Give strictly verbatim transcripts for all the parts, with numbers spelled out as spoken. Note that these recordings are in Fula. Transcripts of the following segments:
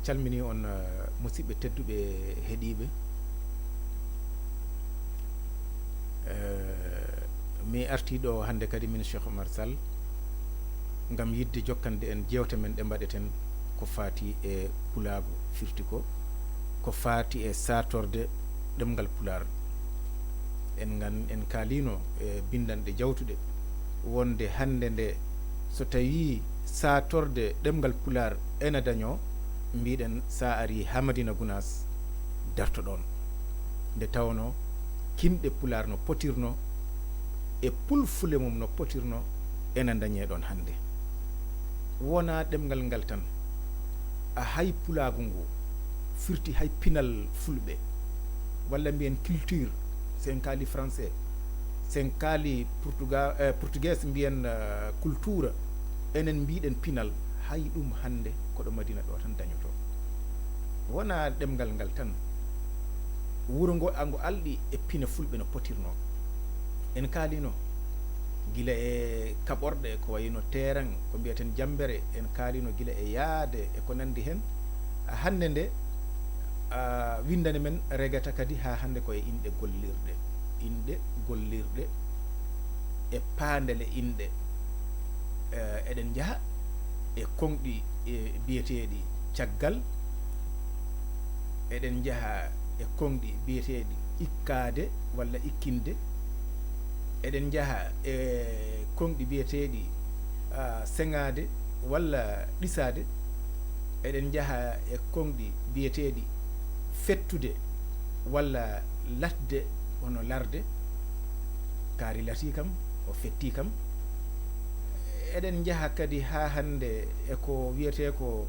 Calmini on, eh, musidɓe tedduɓe heɗiiɓe. Eh, mi artii ɗo hannde kadi, min Cheikh Oumar Sall, ngam yiɗde jokkande en jeewte men ɗe mbaɗeten ko faati e pulaagu, firti ko ko faati e saatorde ɗemngal Pulaar. En ngan-, en kaalino e binndanɗe jawtuɗe wonde hannde nde, so tawii saatorde ɗemngal Pulaar ena dañoo, mbiɗen, sa arii haa Madina Gunaas, dartoɗon. Nde tawnoo kinɗe Pulaar no potirnoo e pulfule mum no potirnoo, ena dañee ɗon hannde. Wonaa ɗemngal ngal tan, a hay pulaagu ngu, firti hay pinal Fulɓe, walla mbiyen culture, so en kaali français, so en kaali portuga-, eh, portugais, mbiyen, eh, cultura, enen mbiɗen pinal, hay ɗum hannde ko ɗo Madina ɗo tan dañoto. Wonaa ɗemngal ngal tan, wuro ngo, a ngo alɗi e pine Fulɓe no potirnoo. En kaalino gila e kaɓorɗe ko wayno teeran, ko mbiyaten jammbere, en kaalino gila e yaade e ko nanndi heen. Hannde nde, a, winndande men regata kadi haa hannde ko e inɗe gollirɗe, inɗe gollirɗe e paandele inɗe. Eh, eɗen njaha e koŋɗi, eh, biyeteeɗi caggal, eɗen njaha e koŋɗi biyeteeɗi ikkaade walla ikkinde, eɗen njaha e koŋɗi biyeteeɗi, ah, seŋaade walla ɗisaade, eɗen njaha e koŋɗi biyeteeɗi fettude walla latde, hono larde, kaari latii kam, o fettii kam. Eɗen njaha kadi haa hannde e ko wiyetee ko,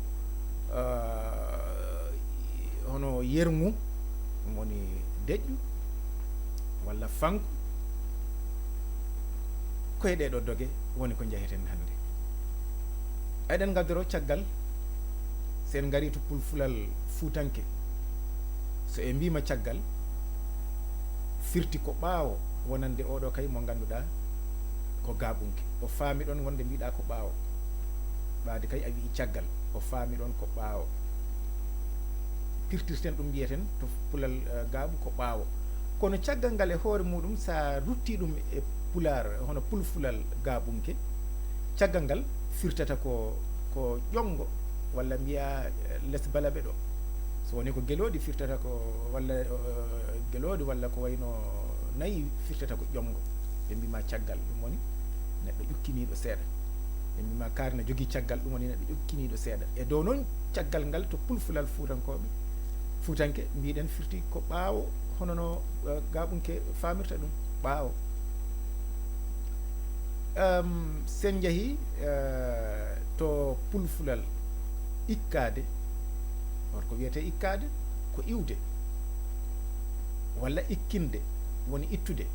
ah, hono yerngu, ɗum woni deƴƴu walla fanku. Ko e ɗee ɗoo doge woni ko njaheten hannde. Eɗen ngaddoroo caggal, so en ngarii to pulfulal fuutanke, so en mbiima caggal, firti ko ɓaawo wonande oɗo kay mo ngannduɗaa ko gaaɓunke. O faami ɗon wonde mbiɗa ko ɓaawo. Ɓaade kay a wi'i caggal, o faami ɗon ko ɓaawo. Pirtirten ɗum, mbiyeten to pulal, eh, gaaɓu ko ɓaawo. Kono caggal ngal e hoore muɗum, sa rutti ɗum e pulaar, hono pulfulal gaaɓunke, caggal ngal firtata ko, ko ƴonngo, walla mbiya, eh, les balaɓe ɗo. So woni ko gelooɗi firtata ko, walla, eh, gelooɗi walla ko wayno nayi firtata ko ƴonngo. Ɓe mbima caggal, ɗum woni neɗɗo ƴukkiniiɗo seeɗa. Ɓe mbima kaari na jogii caggal, ɗum woni neɗɗo ƴukkiniiɗo seeɗa. E dow noon, caggal ngal to pulfulal fuutankooɓe, fuutanke, mbiɗen firti ko ɓaawo, hono no, eh, gaaɓunke faamirta ɗum, ɓaawo. Em, sen njahi, eh, to pulfulal ikkaade, or ko wiyetee ikkaade, ko iwde, walla ikkinde, woni ittude.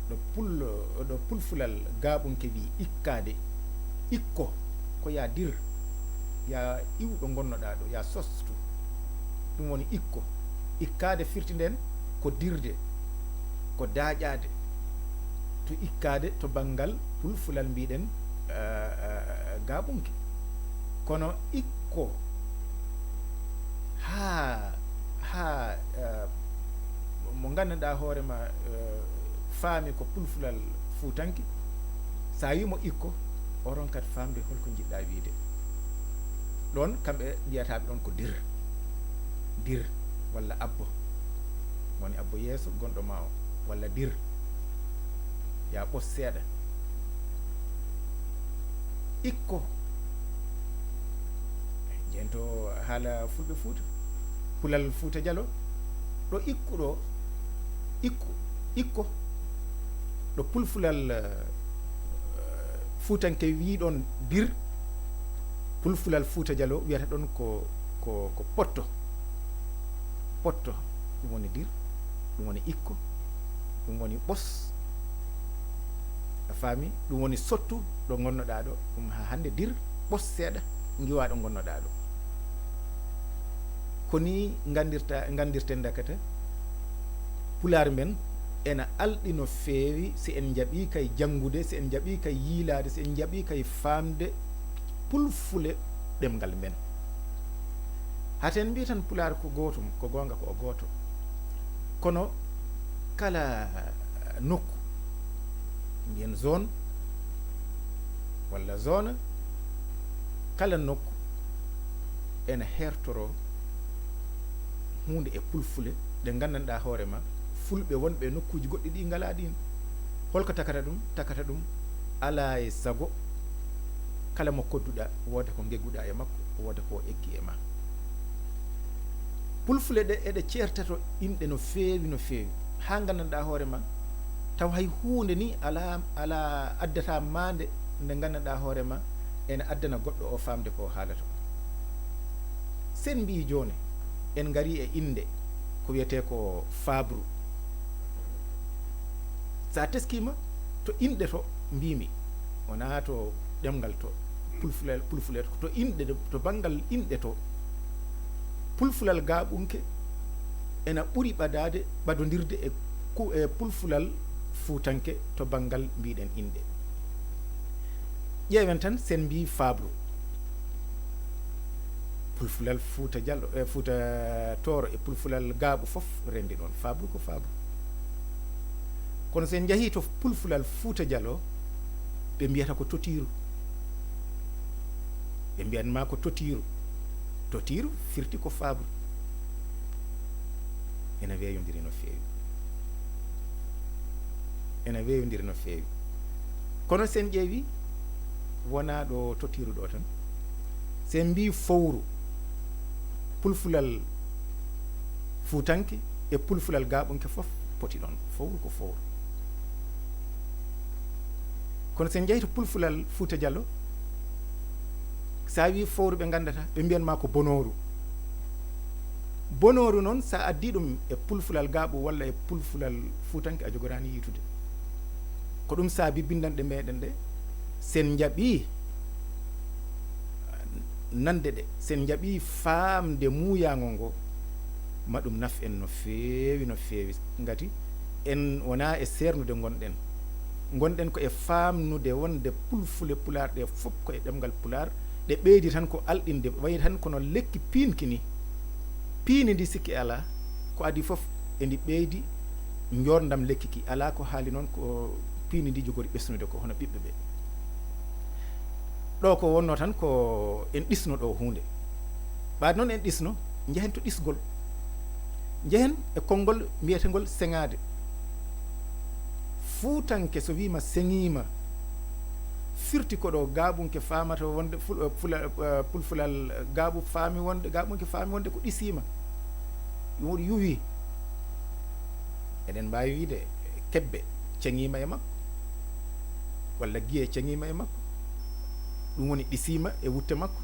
Ɗo pul-, ɗo pulfulal gaaɓunke wi ikkaade, ikko, ko ya dir, ya iw ɗo ngonnoɗaa ɗo, ya sostu. Ɗum woni ikko. Ikkaade firti nden ko dirde, ko daaƴaade. To ikkaade to banngal pulfulal mbiɗen, eh, eh, gaaɓunke. Kono ikko haa, haa, eh, mo nganndanɗaa hoore ma, eh, faami ko pulfulal fuutanke, sa wimo ikko, o ronkat faamde holko njiɗɗa wiide. Ɗon kamɓe mbiyataaɓe ɗon ko dir, dir walla abbo, woni abbo yeeso gonɗo ma o, walla dir, ya ɓos seeɗa. Ikko, jento haala Fulɓe Fuuta, pulal Fuuta Jalo, ɗo ikku ɗo, ikku, ikko, ɗo pulfulal, eh, fuutanke wii ɗon dir, pulfulal Fuuta Jalo wiyata ɗon ko, ko, ko potto. Potto, ɗum woni dir, ɗum woni ikko, ɗum woni ɓos. A faami? Ɗum woni sottu ɗo ngonnoɗaa ɗo, ɗum haa hannde dir, ɓos seeɗa, ngiwaa ɗo ngonnoɗaa ɗo. Ko nii nganndirta, nganndirten dakata pulaar men ena alɗi no feewi, si en njaɓii kay janngude, si en njaɓii kay yiilaade, si en njaɓii kay faamde pulfule ɗemngal men. Haten mbi tan pulaar ko gootum, ko goonga ko o gooto. Kono kala nokku, mbiyen zone walla zone, kala nokku ena heertoro huunde e pulfule ɗe nganndanɗaa hoore ma, fulɓe wonɓe e nokkuuji goɗɗi ɗi ngalaa ɗiin. Holko takata ɗum? Takata ɗum alaa e sago kala mo kodduɗaa, wooda ko ngegguɗaa e makko, wooda ko eggi e ma. Pulfule ɗe eɗe ceertato inɗe no feewi, no feewi, haa nganndanɗaa hoore ma, taw hay huunde ni alaa, alaa addata maande nde nganndanɗaa hoore ma ene addana goɗɗo o faamde ko o haalata. Sen mbii jooni, en ngari e innde ko wiyetee ko faabru. So a teskiima to inɗe to mbiimi, wonaa to ɗemngal to, pulfulal, pulfulal to inɗe, to banngal inɗe to, pulfulal gaaɓunke ena ɓuri ɓadaade, ɓadondirde e ku-, e pulfulal fuutanke to banngal mbiɗen inɗe. Ƴeewen tan, sen mbii faabru. Pulfulal Fuuta Jallo, e Fuuta Tooro e pulfulal gaaɓu fof renndi ɗoon. Faabru ko faabru. Kono so en njahii to pulfulal Fuuta Jallo, ɓe mbiyata ko totiiru. Ɓe mbiyat ma ko totiiru. Totiiru firti ko faabru. Ena weeyondiri no feewi. Ena weeyondiri no feewi. Kono sen ƴeewi, wonaa ɗo totiiru ɗo tan. Sen mbii fowru, pulfulal fuutanke e pulfulal gaaɓunke fof poti ɗoon. Fowru ko fowru. Kono sen njahii to pulfulal Fuuta Jallo, so a wii fowru ɓe nganndata, ɓe mbiyan ma ko bonooru. Bonooru noon, so a addii ɗum e pulfulal gaaɓu walla e pulfulal fuutanke, a jogoraani yiitude. Ko ɗum saabi binndanɗe meɗen ɗe, sen njaɓii nande ɗe, sen njaɓii faamde muuyaango ngo, ma ɗum naf en no feewi, no feewi. Ngati en wonaa e seernude ngonɗen. Ngonɗen ko e faamnude wonde pulfule pulaar ɗe fof ko e ɗemngal pulaar, ɗe ɓeydi tan ko alɗinde, wayi tan kono lekki piinki ni. Piindi ndi sikki alaa, ko adii fof endi ɓeydi njoorndam lekki ki. Alaa ko haali noon ko piindi ndi jogori ɓesnude ko hono ɓiɓɓe ɓe. Ɗo ko wonno tan ko en ɗisno ɗo huunde. Ɓaade noon en ɗisno, njehen to ɗisgol. Njehen e konngol mbiyetengol seŋaade. Fuutanke so wiima seŋiima, firti ko ɗo gaaɓunke faamata wonde ful-, eh, fula-, eh, pulfulal, eh, gaaɓu faami wonde, gaaɓunke faami wonde ko ɗisiima. Ɗum woni yuwi. Eɗen mbaawi wiide kebbe ceŋiima e makko, walla giye ceŋiima e makko. Ɗum woni ɗisiima e wutte makko.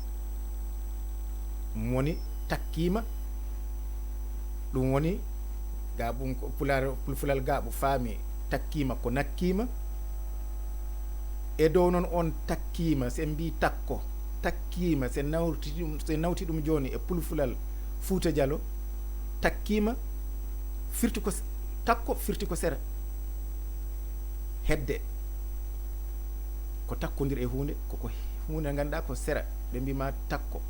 Ɗum woni takkiima. Ɗum woni gaaɓu ko pulaar, pulfulal gaaɓu faami takkiima ko nakkiima. E dow noon on takkiima, so en mbii takko, takkiima, so en nawti ɗum, so en nawti ɗum jooni e pulfulal Fuuta Jalo, takkiima firti ko s-, takko firti ko sera. Hedde ko takkondir e huunde, ko, ko huunde nde ngannduɗaa ko sera, ɓe mbii ma takko,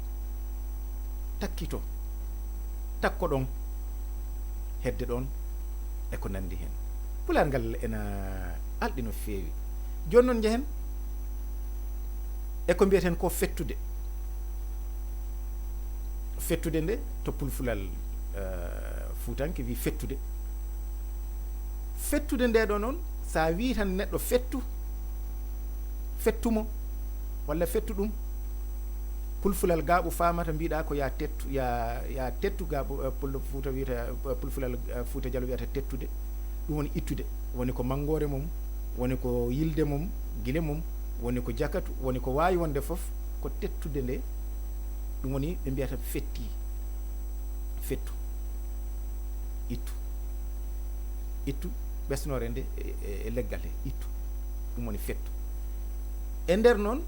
takkito, takko ɗon, hedde ɗon, e ko nanndi heen. Pulaar ngal ena alɗi no feewi. Jooni noon njehen e ko mbiyeten ko fettude. Fettude nde to pulfulal, eh, fuutanke wii fettude. Fettude nde ɗo noon, so a wii tan neɗɗo fettu, fettu mo, walla fettu ɗum. Pulfulal gaaɓu faamata mbiɗa ko ya tettu, ya, ya tettu gaaɓu, eh, pul-, Fuuta wiyata, eh, pulfulal, eh, Fuuta Jalo wiyata tettude. Ɗum woni ittude. Woni ko manngoore mum, woni ko yilde mum, gile mum, woni ko jakatu, woni ko waawi wonde fof, ko tettude nde. Ɗum woni ɓe mbiyata fetti, fettu, ittu, ittu, ɓesnoore nde e, e, e leggal he, ittu, ɗum woni fettu. E nder noon,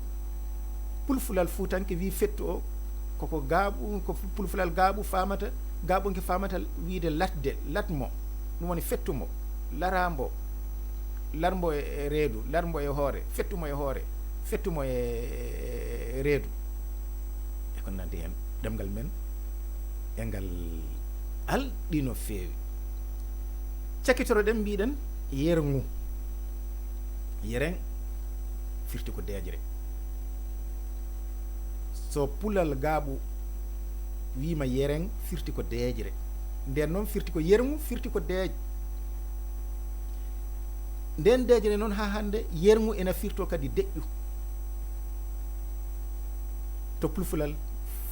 pulfulal fuutanke wii fettu o, koko gaaɓu, ko pulfulal gaaɓu faamata, gaaɓunke faamata wiide latde, lat mo, ɗum woni fettu mo, laraa mbo, lar mbo e, e reedu, lar mbo e hoore, fettu mo e hoore, fettu mo e, e reedu. E ko nanndi heen, ɗemngal men E ngal alɗi no feewi. Cakkitoro ɗen mbiɗen yerngu. Yeren firti ko deeƴre. So pulal gaaɓu wiima yeren firti ko deeƴre. Nden noon firti ko yerngu, firti ko deeƴ. Nden deeƴre noon haa hannde yerngu ena firto kadi deƴƴu. To pulfulal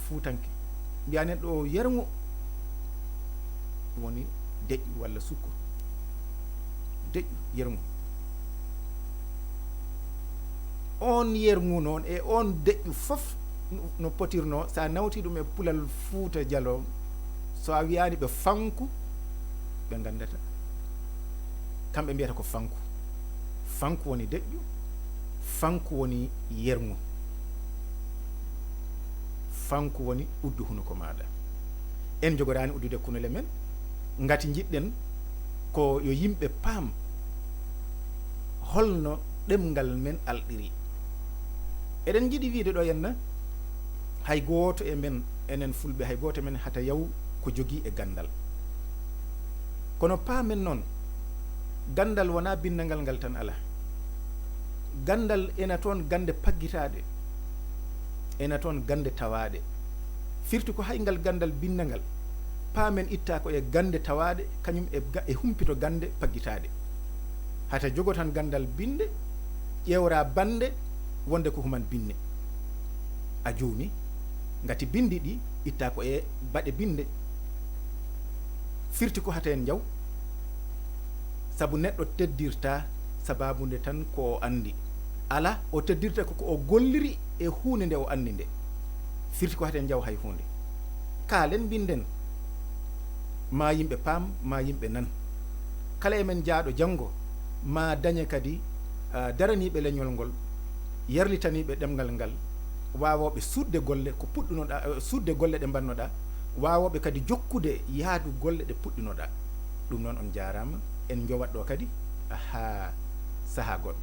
fuutanke mbiyanen ɗo yerngu woni deƴƴu walla sukko. Deƴƴu, yerngu. On yerngu noon e on deƴƴu fof no potirno, so a nawti ɗum e pulal Fuuta Jaloo, so a wiyaani ɓe fanku, ɓe nganndata. Kamɓe mbiyata ko fanku. Fanku woni deƴƴu, fanku woni yerngu. Fanku woni uddu hunuko maaɗa. En njogoraani uddude kunule men, ngati njiɗɗen ko yo yimɓe paam holno ɗemngal men alɗiri. Eɗen njiɗi wiide ɗo henna, hay gooto e men, enen Fulɓe, hay gooto e men hata yaw ko jogii e ganndal. Kono paamen noon, ganndal wonaa binndangal ngal tan alaa. Ganndal ena toon gannde paggitaaɗe, ena toon gannde tawaaɗe. Firti ko hay ngal ganndal binndangal, paamen ittaa ko e gannde tawaaɗe, kañum e ga-, e humpito gannde paggitaaɗe. Hata jogo tan ganndal binnde, ƴeewra bannde wonde ko human binne. A juumi, ngati binndi ɗi ittaa ko e baɗe binnde. Firti ko hata en njaw, sabu neɗɗo teddirta sabaabu nde tan ko o anndi. Alaa, o teddirta ko ko o golliri e huunde nde o anndi nde. Firti ko hata en njaw hay huunde. Kaalen, mbinden, maa yimɓe paam, maa yimɓe nan. Kala e men jaaɗo janngo, maa dañe kadi, ah, daraniiɓe leñol ngol, yarlitaniiɓe ɗemngal ngal, waawooɓe suuɗde golle ko puɗɗunoɗaa, eh, suuɗde golle ɗe mbannoɗaa, waawooɓe kadi jokkude yahdu golle ɗe puɗɗunoɗaa. Ɗum noon, on njaaraama, en njowat ɗo kadi haa sahaa goɗɗo.